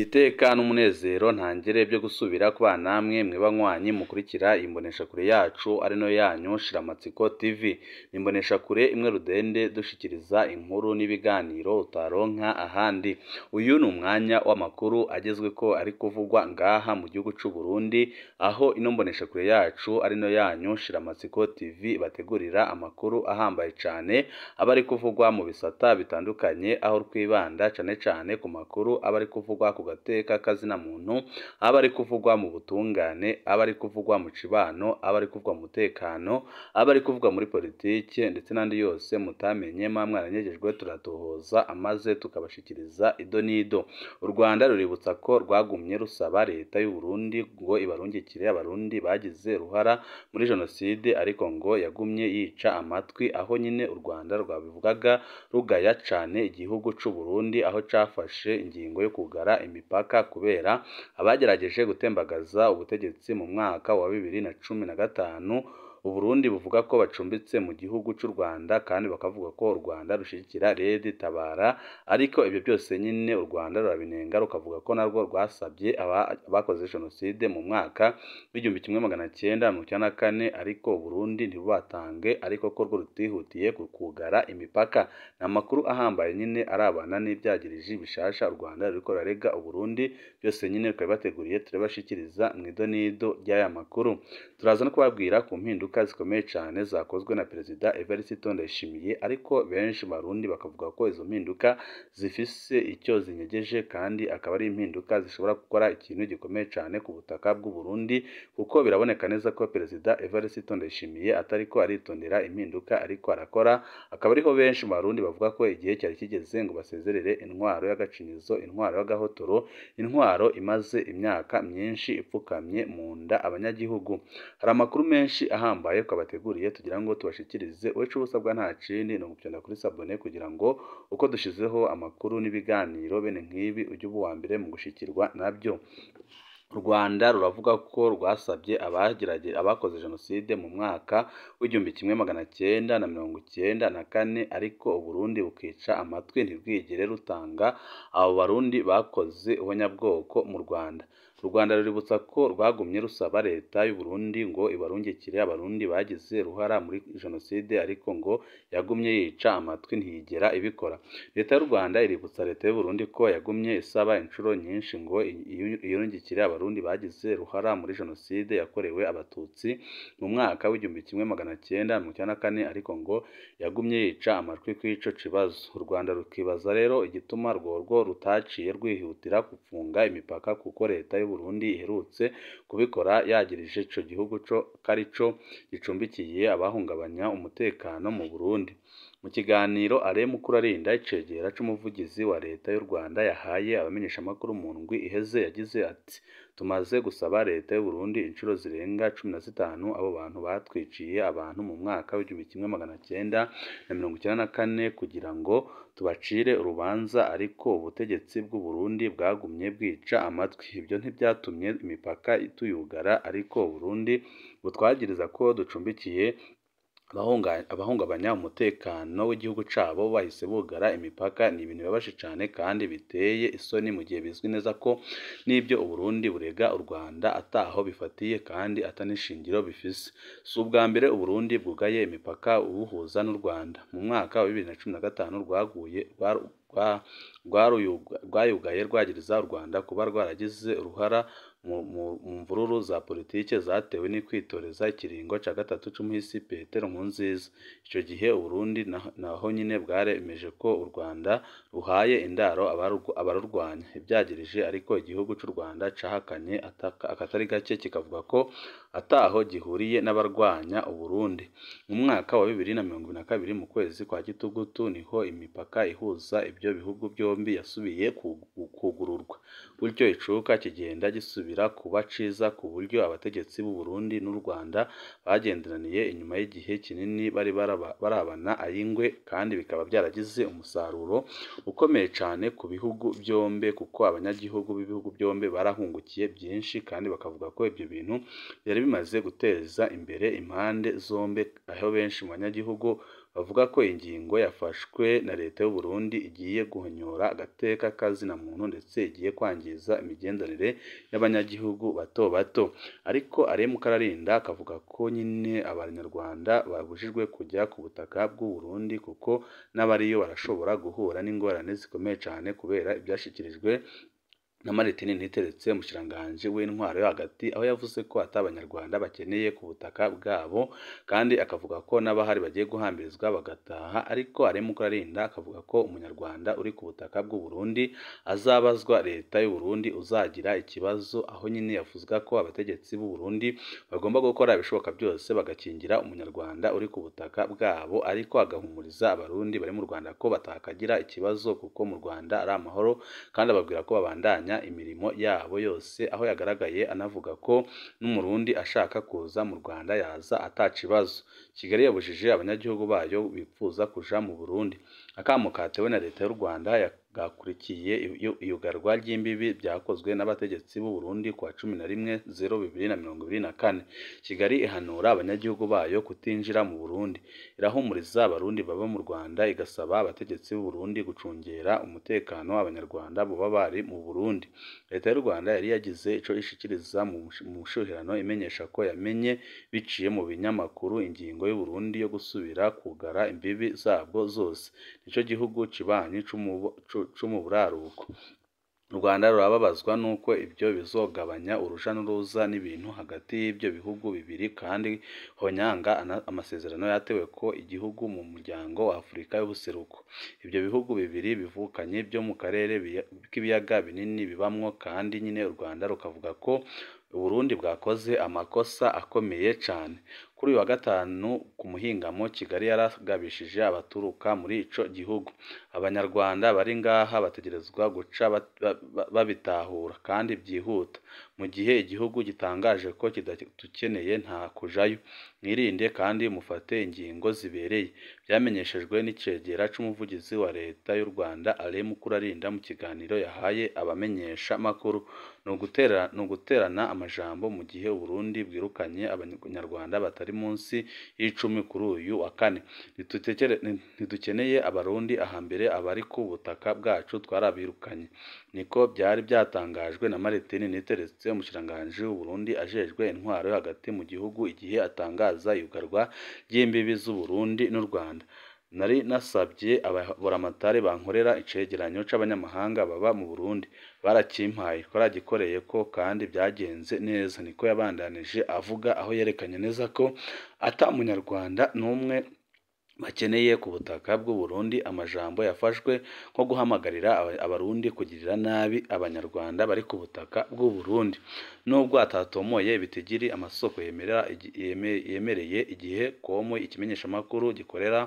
Iteka n'umunezero ntangere byo gusubira kubana namwe mwe banywanyi mukurikira imboneshakure yacu ari no yanyu Shiramatsiko TV. Ni imboneshakure imwe rudende dushikiriza inkuru n'ibiganiro utaronka ahandi. Uyu ni umwanya w'amakuru agezweko ari kuvugwa ngaha mu gihugu c'u Burundi, aho ino mboneshakure yacu ari no yanyu Shiramatsiko TV bategurira amakuru ahambaye cane aba ari kuvugwa mu bisata bitandukanye, aho twibanda cane cane ku makuru aba ari kuvugwa ku gateka kazina muntu, aba ari kuvugwa mu butungane, aba ari kuvugwa mu cibano, aba ari kuvugwa mu mutekano, aba ari kuvugwa muri politike ndetse n'andi yose mutamenye mwa mwaranyegejwe, turatohoza amaze tukabashikiriza ido n'ido. U Rwanda ruributsa ko rwagumye rusaba leta y'u Burundi ngo ibarungikire abarundi bagize uruhara muri jenoside, ariko ngo yagumye yica amatwi, aho nyine u Rwanda rwabivugaga rugaya cane igihugu c'u Burundi, aho cafashe ingingo yo kugara imipaka kubera abagerageje gutembagaza ubutegetsi mu mwaka wa 2015. Uburundi buvuga ko bacumbitse mu gihugu c'u Rwanda, kandi bakavuga ko u Rwanda rushigikira Red Tabara, ariko ibyo byose nyine u Rwanda rurabinenga, rukavuga ko narwo rwasabye abakoze jenoside mu mwaka w'1994, ariko Uburundi ntibubatange, ariko ko rwo rutihutiye kugara imipaka. Ni amakuru ahambaye nyine arabana n'ivyagiriji bishasha u Rwanda ruriko rurarega Uburundi, byose nyine twabibateguriye turabashikiriza mw'ido n'ido ry'aya makuru. Turaza no kubabwira ku mpinduka zikomeye cane zakozwe na Perezida Evariste Ndayishimiye, ariko benshi mu Barundi bakavuga ko izo mpinduka zifise icyo zinyegeje, kandi akaba ari impinduka zishobora gukora ikintu gikomeye cane ku butaka bw'u Burundi, kuko biraboneka neza ko Perezida Evariste Ndayishimiye atariko aritondera impinduka ariko arakora. Akaba ariho benshi mu Barundi bavuga ko igihe cyari kigeze ngo basezerere intwaro y'agacinyizo, intwaro y'agahotoro, intwaro imaze imyaka myinshi ipfukamye mu nda abanyagihugu. Hari amakuru menshi ahambaye twabateguriye tugira ngo tubashikirize. Uwacu ubusabwa nta kindi ni ugupyonda kuri sabone kugira ngo uko dushizeho amakuru n'ibiganiro bene nk'ibi ujye uba uwa mbere mu gushikirwa nabyo. U Rwanda ruravuga ko rwasabye abakoze jenoside mu mwaka w'1994, ariko Uburundi bukica amatwi ntibwigere rutanga abo barundi bakoze ihonyabwoko mu Rwanda. U Rwanda ruributsa ko rwagumye rusaba leta y'u Burundi ngo ibarungikire abarundi bagize uruhara muri jenoside, ariko ngo yagumye yica amatwi ntiyigera ibikora. Leta y'u Rwanda iributsa leta y'u Burundi ko yagumye isaba inshuro nyinshi ngo irungikire abarundi bagize uruhara muri jenoside yakorewe abatutsi mu mwaka w'1994, ariko ngo yagumye yica amatwi kw'ico kibazo. U Rwanda rukibaza rero igituma rworwo rutaciye rwihutira gufunga imipaka, kuko leta y'u Burundi iherutse kubikora yagirije ico gihugu co karico gicumbikiye abahungabanya umutekano mu Burundi. Mu kiganiro Alain Mukurarinda, icegera c'umuvugizi wa leta y'u Rwanda, yahaye abamenyeshamakuru mu ndwi iheze, yagize ati: tumaze gusaba leta y'u Burundi inshuro zirenga 15 abo bantu batwiciye abantu mu mwaka w'1994 kugira ngo tubacire urubanza, ariko ubutegetsi bw'u Burundi bwagumye bwica amatwi. Ibyo ntibyatumye imipaka tuyugara, ariko Burundi butwagiriza ko ducumbikiye abahungabanya umutekano w'igihugu cabo, bahise bugara imipaka. Ni ibintu bibabaje cane kandi biteye isoni, mu gihe bizwi neza ko n'ibyo Uburundi burega u Rwanda ataho bifatiye kandi atanishingiro bifise. Si ubwa mbere Uburundi bwugaye imipaka ubuhuza n'u Rwanda. Mu mwaka wa 2015 rwayugaye rwagiriza u Rwanda kuba rwaragize uruhara mu mvururu za politike zatewe n'ikwitoreza ikiringo ca gatatu c'umuhisi Petero Nkurunziza. Ico gihe Uburundi naho nyine bwaremeje ko u Rwanda ruhaye indaro abarurwanya ivyagirije, ariko igihugu c'u Rwanda cahakanye akatari gake, kikavuga ko ataho gihuriye n'abarwanya Uburundi. Mu mwaka wa 2022 mu kwezi kwa Gitugutu niho imipaka ihuza ibyo bihugu byombi yasubiye kugururwa, gutyo icuka kigenda gisubira kuba ciza, ku buryo abategetsi b'u Burundi n'u Rwanda bagenderaniye inyuma y'igihe kinini bari barabana ay'ingwe, kandi bikaba byaragize umusaruro ukomeye cane ku bihugu byombi, kuko abanyagihugu b'ibihugu byombi barahungukiye byinshi, kandi bakavuga ko ibyo bintu byari bimaze guteza imbere impande zombi, aho benshi mu banyagihugu bavuga ko ingingo yafashwe na leta y'u Burundi igiye guhonyora agateka kazina muntu ndetse igiye kwangiza imigenderanire y'abanyagihugu bato bato. Ariko Alain Mukurarinda akavuga ko nyine abanyarwanda babujijwe kujya ku butaka bw'u Burundi kuko n'abariyo barashobora guhura n'ingorane zikomeye cyane kubera ibyashyikirijwe na Martin Niteretse, umushikiranganji w'intwaro yo hagati, aho yavuze ko ata abanyarwanda bakeneye ku butaka bwabo, kandi akavuga ko n'abahari bagiye guhambirizwa bagataha. Ariko Alain Mukurarinda akavuga ko umunyarwanda uri ku butaka bw'u Burundi azabazwa leta y'u Burundi uzagira ikibazo, aho nyine yavuze ko abategetsi b'u Burundi bagomba gukora ibishoboka byose bagakingira umunyarwanda uri ku butaka bwabo, ariko agahumuriza abarundi bari mu Rwanda ko batakagira ikibazo kuko mu Rwanda ari amahoro, kandi ababwira ko babandanya imirimo yabo yose, aho yagaragaye anavuga ko n'umurundi ashaka kuza mu Rwanda yaza atakibazo. Kigali yabujije abanyagihugu bayo bipfuza kuja mu Burundi. Akamo katewe na leta y'u Rwanda gakurikiye iyugarwa ry'imbibi byakozwe n'abategetsi b'u Burundi kuwa 11/02/2024. Kigali ihanura abanyagihugu bayo kutinjira mu Burundi, irahumuriza abarundi baba mu Rwanda, igasaba abategetsi b'u Burundi gucungera umutekano w'abanyarwanda baba bari mu Burundi. Leta y'u Rwanda yari yagize ico ishikiriza mu mushuhirano imenyesha ko yamenye biciye mu binyamakuru ingingo y'u Burundi yo gusubira kugara imbibi zabwo zose. Nico gihugu kibanyi co mu buraruko. U Rwanda rurababazwa n'uko ibyo bizogabanya uruja n'uruza n'ibintu hagati y'ibyo bihugu bibiri, kandi honyanga amasezerano yatewe ko igihugu mu muryango wa Afurika y'ubuseruko. Ibyo bihugu bibiri bivukanye byo mu karere k'ibiyaga binini bibamwo, kandi nyine u Rwanda rukavuga ko Uburundi bwakoze amakosa akomeye cane. Kuri uyu wa gatanu ku muhingamo, Kigali yaragabishije abaturuka muri ico gihugu. Abanyarwanda bari ngaha bategerezwa guca babitahura kandi byihuta. Mu gihe igihugu gitangaje ko kidadukeneye nta kujayo. Mwirinde kandi mufate ingingo zibereye. Byamenyeshejwe n'icegera c'umuvugizi wa leta y'u Rwanda Alain Mukurarinda mu kiganiro yahaye abamenyesha makuru. Ni uguterana amajambo mu gihe Uburundi bwirukanye abanyarwanda batari munsi y'icumi kuri uyu wa kane. Ntidukeneye abarundi ahambere, abari ku butaka bwacu twarabirukanye. Niko byari byatangajwe na Martin Niteretse, umushikiranganji w'u Burundi ajejwe intwaro yo hagati mu gihugu, igihe atangaza iyugarwa ry'imbibi z'u Burundi n'u Rwanda. Nari nasabye ababuramatari bankorera icegeranyo c'abanyamahanga baba mu Burundi, barakimpaye, twaragikoreye ko kandi byagenze neza, niko yabandanije avuga, aho yerekanye neza ko ata munyarwanda n'umwe bakeneye ku butaka bw'u Burundi. Amajambo yafashwe nko guhamagarira abarundi kugirira nabi abanyarwanda bari ku butaka bw'u Burundi. Nubwo atatomoye bitigiri amasoko yemereye igihe komo ikimenyeshamakuru gikorera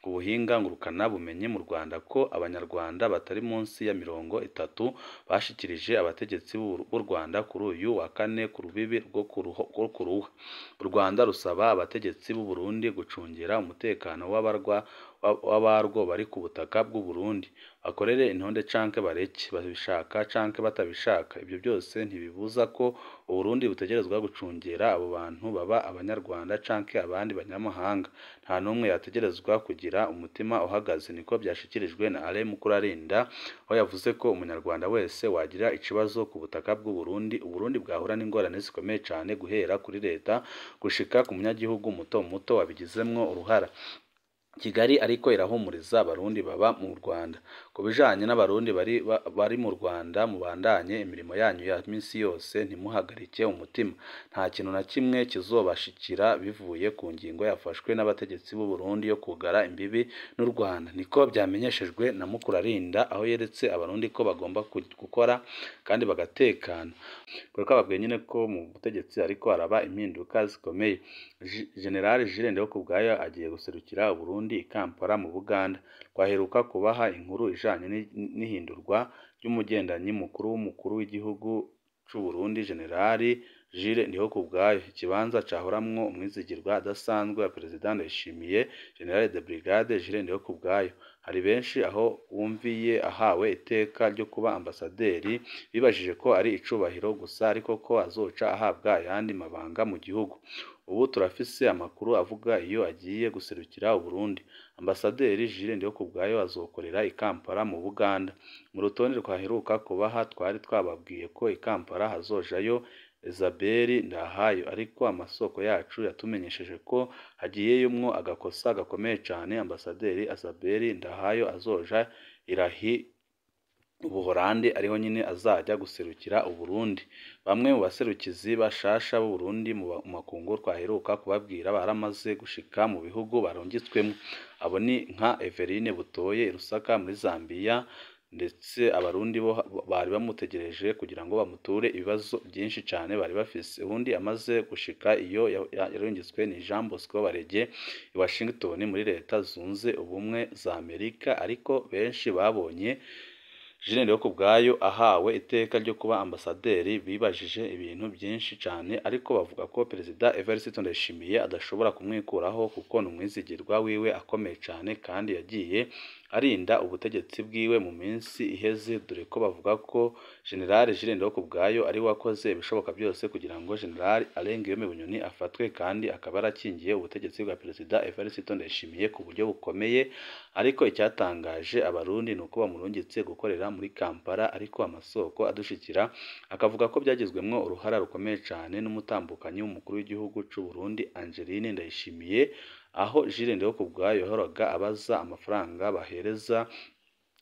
ku buhinga ngurukana bumenyi mu Rwanda ko abanyarwanda batari munsi ya 30 bashikirije abategetsi b'u Rwanda kuri uyu wa kane ku rubibi rwo kuruha. U Rwanda rusaba abategetsi b'u Burundi gucungira umutekano w'abarwo bari ku butaka bw'u Burundi, bakorere intonde canke bareke, babishaka canke batabishaka. Ibyo byose ntibibuza ko u Burundi butegerezwa gucungera abo bantu, baba abanyarwanda canke abandi banyamahanga. Nta n'umwe yategerezwa kugira umutima uhagaze, niko byashikirijwe na Alain Mukurarinda, aho yavuze ko umunyarwanda wese wagira ikibazo ku butaka bw'u Burundi, u Burundi bwahura n'ingorane zikomeye cane, guhera kuri leta gushika ku munyagihugu muto muto wabigizemwo uruhara. Kigali ariko irahumuriza abarundi baba mu Rwanda. Ku bijanye n'abarundi bari mu Rwanda, mubandanye imirimo yanyu ya minsi yose, ntimuhagarike umutima. Nta kintu na kimwe kizobashikira bivuye ku ngingo yafashwe n'abategetsi b'u Burundi yo kugara imbibi n'u Rwanda, niko byamenyeshejwe na Mukurarinda, aho yeretse abarundi ko bagomba gukora kandi bagatekana. Kuko babwiye nyine ko mu butegetsi ariko haraba impinduka zikomeye. General Jules Ndihokubwayo agiye guserukira Uburundi i Kampala mu Buganda. Twaheruka kubaha inkuru ijanye n'ihindurwa ry'umugendanyi mukuru w'umukuru w'igihugu c'u Burundi General Jules Ndihokubwayo. Ikibanza cahoramwo umwizigirwa adasanzwe wa Perezida Ndayishimiye, General de Brigade Jules Ndihokubwayo. Hari benshi aho bumviye ahawe iteka ryo kuba ambasaderi bibajije ko ari icubahiro gusa, ariko ko azoca ahabwa ayandi mabanga mu gihugu. Ubu turafise amakuru avuga iyo agiye guserukira Uburundi. Ambasaderi Jules Ndihokubwayo azokorera i Kampala mu Buganda. Mu rutonde twaheruka kubaha twari twababwiye ko i Kampala hazojayo Isabelle Ndahayo, ariko amasoko yacu yatumenyesheje ko hagiyeyomwo agakosa gakomeye cane. Ambasaderi Isabelle Ndahayo azoja irahi Ubuholandi, ariho nyine azajya guserukira Uburundi. Bamwe mu baserukizi bashasha b'Uburundi mu makungu twaheruka kubabwira baramaze gushika mu bihugu barungitswemwo. Abo ni nka Everine Butoye i Lusaka muri Zambia, ndetse Abarundi bo bari bamutegereje kugira ngo bamuture ibibazo byinshi cane bari bafise. Uwundi amaze gushika iyo yarungitswe ni Jean Bosco Barege i Washington muri Leta Zunze Ubumwe za Amerika, ariko benshi babonye Jules Ndihokubwayo ahawe iteka ryo kuba ambasaderi bibajije ibintu byinshi cane, ariko bavuga ko Perezida Evariste Ndayishimiye adashobora kumwikuraho kuko ni umwizigirwa wiwe akomeye cane, kandi yagiye arinda ubutegetsi bwiwe mu minsi iheze, dore ko bavuga ko General Jules Ndihokubwayo ari we wakoze ibishoboka byose kugira ngo General Alain Guillaume Bunyoni afatwe, kandi akaba yarakingiye ubutegetsi bwa Perezida Evariste Ndayishimiye ku buryo bukomeye. Ariko icyatangaje Abarundi ni uko bamurungitse gukorera muri Kampala, ariko amasoko adushikira akavuga ko byagizwemwo uruhara rukomeye cane n'umutambukanyi w'umukuru w'igihugu c'u Burundi Angeline Ndayishimiye, aho Jules Ndihokubwayo yahoraga abaza amafaranga bahereza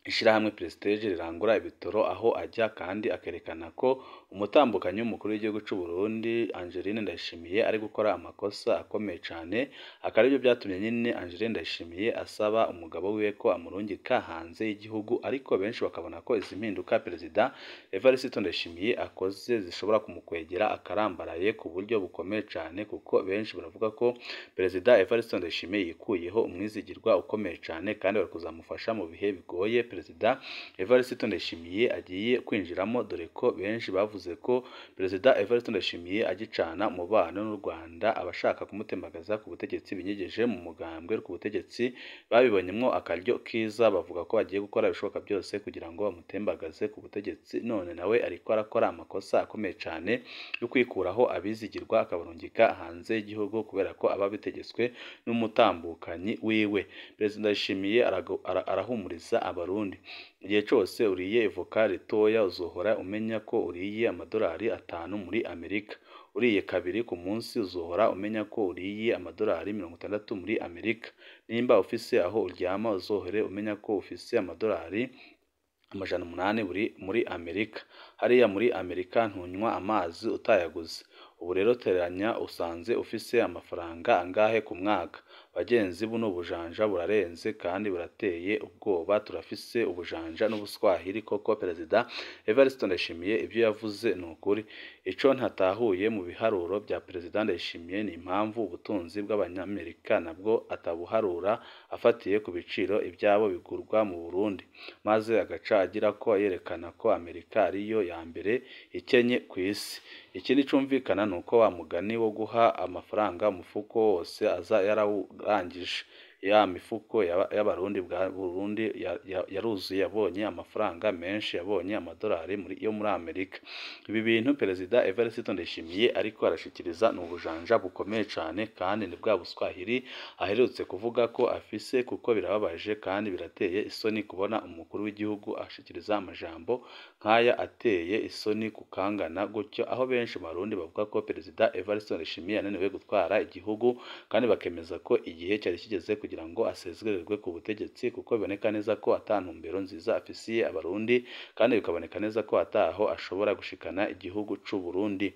ishirahamwe Prestige rirangura ibitoro aho ajya, kandi akerekana ko umutambukanyi w'umukuru w'igihugu c'u Burundi Angeline Ndayishimiye ari gukora amakosa akomeye cane, akaba aribyo byatumye nyine Angeline Ndayishimiye asaba umugabo wiwe ko amurungika hanze y'igihugu. Ariko benshi bakabona ko izi mpinduka Perezida Evariste Ndayishimiye akoze zishobora kumukwegera akarambaraye ku buryo bukomeye cane, kuko benshi baravuga ko Perezida Evariste Ndayishimiye yikuyeho umwizigirwa ukomeye cane, kandi bari kuzamufasha mu bihe bigoye Perezida Evariste Ndayishimiye agiye kwinjiramo, dore ko benshi bavuze ko Perezida Evariste Ndayishimiye agicana umubano n'u Rwanda, abashaka kumutembagaza ku butegetsi binyegeje mu mugambwe ku butegetsi babibonyemwo akaryo kiza, bavuga ko bagiye gukora ibishoboka byose kugira ngo bamutembagaze ku butegetsi. None nawe ariko arakora amakosa akomeye cane yo kwikuraho abizigirwa akabarungika hanze y'igihugu, kubera ko aba bitegetswe n'umutambukanyi wiwe. Perezida Ndayishimiye arahumuriza Abarundi. Igihe cose uriye ivoka ritoya uzohora umenya ko uriye amadolari 5 muri Amerika. Uriye kabiri ku munsi uzohora umenya ko uriye amadolari 60 muri Amerika. Nimba ufise aho uryama uzohore umenya ko ufise amadolari 800 buri muri Amerika. Hariya muri Amerika ntunywa amazi utayaguze. Ubu rero teranya usanze ufise amafaranga angahe ku mwaka? Bagenzi, buno bujanja burarenze kandi burateye ubwoba. Turafise ubujanja n'ubuswahili koko. Perezida Evariste Ndayishimiye ibyo yavuze ni ukuri. Ico ntatahuye mu biharuro bya Perezida Ndayishimiye ni impamvu ubutunzi bw'Abanyamerika nabwo atabuharura afatiye ku biciro ibyabo bigurwa mu Burundi, maze agaca agira ko yerekana ko Amerika ariyo ya mbere ikenye ku isi. Ikindi cumvikana ni uko wa mugani wo guha amafaranga umufuko wose aza yarawurangije. Ya mifuko y'Abarundi bwa Burundi yaruzuye, yabonye amafaranga menshi, yabonye amadolari yo muri Amerika. Ibi bintu Perezida Evariste Ndayishimiye ariko arashikiriza ni ubujanja bukomeye cane, kandi ni bwa buswahili aherutse kuvuga ko afise, kuko birababaje kandi birateye isoni kubona umukuru w'igihugu ashikiriza amajambo nk'aya ateye isoni kukangana gutyo, aho benshi mu Barundi bavuga ko Perezida Evariste Ndayishimiye yananiwe gutwara igihugu, kandi bakemeza ko igihe cyari kigeze kugira ngo asezererwe ku butegetsi, kuko biboneka neza ko ata ntumbero nziza afisiye Abarundi, kandi bikaboneka neza ko ataho ashobora gushikana igihugu c'u Burundi.